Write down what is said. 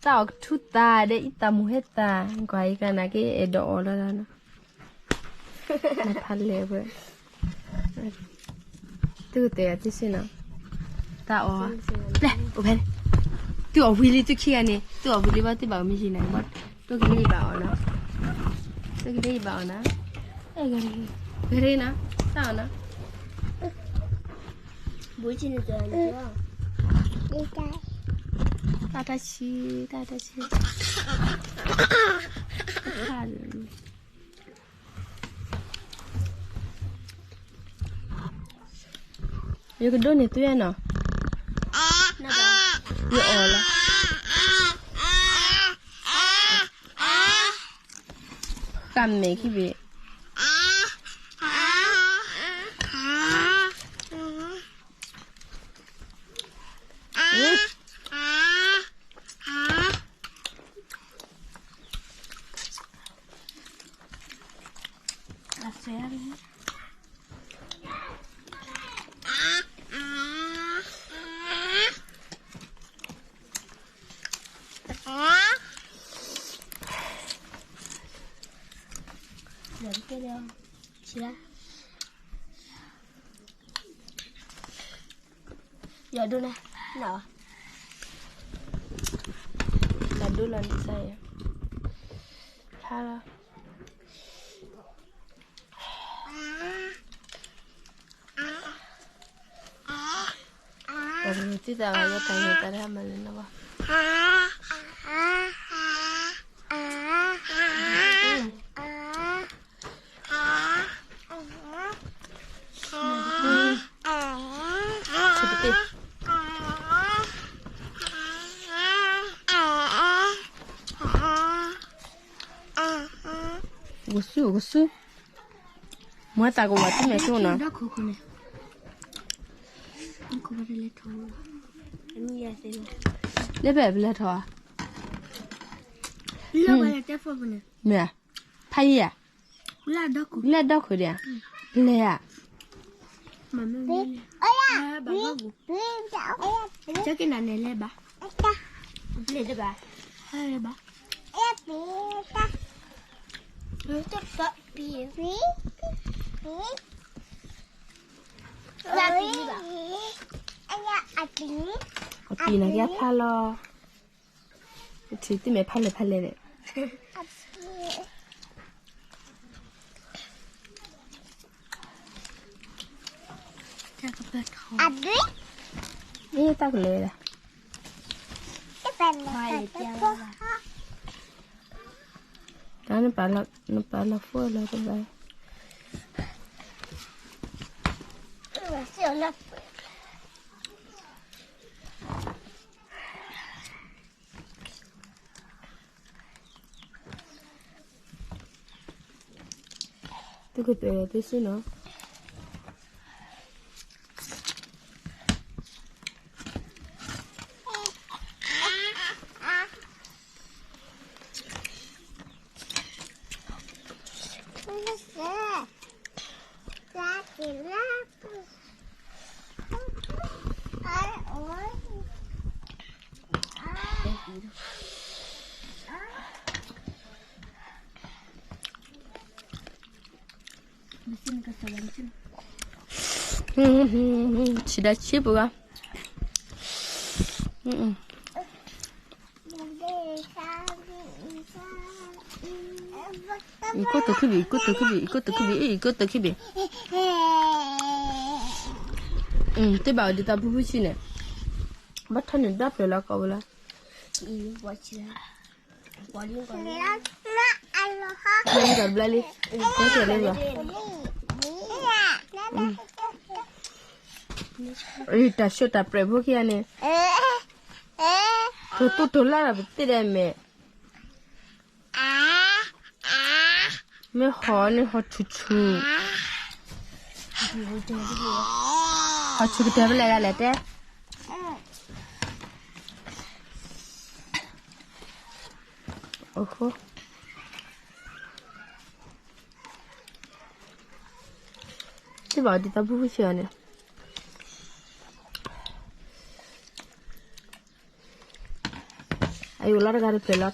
တၢ်အီၣ်ကထူသးဒီး အံသးမူဟဲသး, ကွၢ်အံၤကနၣ်က့ အဲၣ်ဒိးအီၣ်လီၤလီၤနီၤ, နဖးလဲၣ်ဝဲ, သုကတဲယၤသုစ့ၢ်နီၤ, တၢ်အီၣ်, ပျဲၢ်, အိၣ်ဖဲန့ၣ်, သုအီၣ်ဝံၤလံသုခံဂၤန့ၣ် သုအီၣ်ဝံၤလံဘၣ်သုဘၣ်မ့ၢ်ယံၤနၤ, တိၢ်ကဒ့ယဘၣ်အီၣ်နီၤ, တိၢ်ကဒ့ယဘၣ်အီၣ်နီၤ, ဂ့ၤနီၤ, တၢ်အီၣ်နီၤ, တၢ်တၢ်ဆံ, တၢ်တၢ်ဆံ, ယကဒိးန့ၢ်သုနီၤ, ယအီၣ်လီၤ, ဃၣ်မဲာ်ခံဘ့ၣ် ယဒိၣ်န့ၣ်, တၢ်ဒိၣ်လီၤန့ၣ်စ့ၢ်, ဖျါလီၤ, ပှၤကလူၤသံသးဘၣ် ယတၢ်ဂ့ၢ်တၢ်ဒၣ်မၤလၢနီၤဘၣ် ကဆူၣ်ကဆူၣ်, မ့ၢ်သးကဝီၤတမဲာ်ဆိနီၤ, လၢပှဲၤပလဲၤထီၣ်ဧါ, မ့ၢ်ဧါ, ဖးယံၤဧါ, လၢဒီခိၣ်ဒံးဧါ, ပလဲၤဧါ, ကနၤန့ၣ်လဲၤဘၣ်, ဘၣ် အပံၤန့ၣ်ကဖျါလီၤ, ထံၣ်တမ့ၢ်ဖးလဲၢ်ဖးလဲၢ်န့ၣ်, တၢ်ကလဲၤဒၣ်, တၢ်နပာ်လီၤဖိလီၤတဘၣ် သုကတဲသုစ့ၢ်နီၤ, ဆံးဒၣ်ဆံးပူၤဂၤ, အံၤကိၣ်တခံဘ့ၣ်, အံၤကိၣ်တခံဘ့ၣ်, အံၤကိၣ်တခံဘ့ၣ်, အံၤကိၣ်တခံဘ့ၣ်, တ့ၢ်ဘၣ်အီၤဒ်တၢ်ဖုဖုဆံးန့ၣ်, ဘၣ်ထီၣ်န့ၣ်ဒီဖျၢၣ်လီၤကိးဝဲလီၤ, ဘျါလံ, အံၤတၢ်ဆှိၣ်တၢ်ပြဲးဖိခံဂၤန့ၣ်, ထိၣ်တိၢ်ထိၣ်လၢ်ဒီးပသ့ၣ်ဒၣ်မဲာ် မ့ၢ်ဟီန့ၣ်ဟီဆူၣ်ဆူၣ်, ဟီဆူၣ်ကတၢၢ်ဖဲလဲၣ်ဂၤလဲၣ်တဲ, အိၣ်ဃိ, တ့ၢ်ဘၣ်အီၤဒ်တၢ်ဖုဖုဆံးအီၤန့ၣ်, အအိၣ်လီၤတဂၤတဖျၢၣ်လီၤ.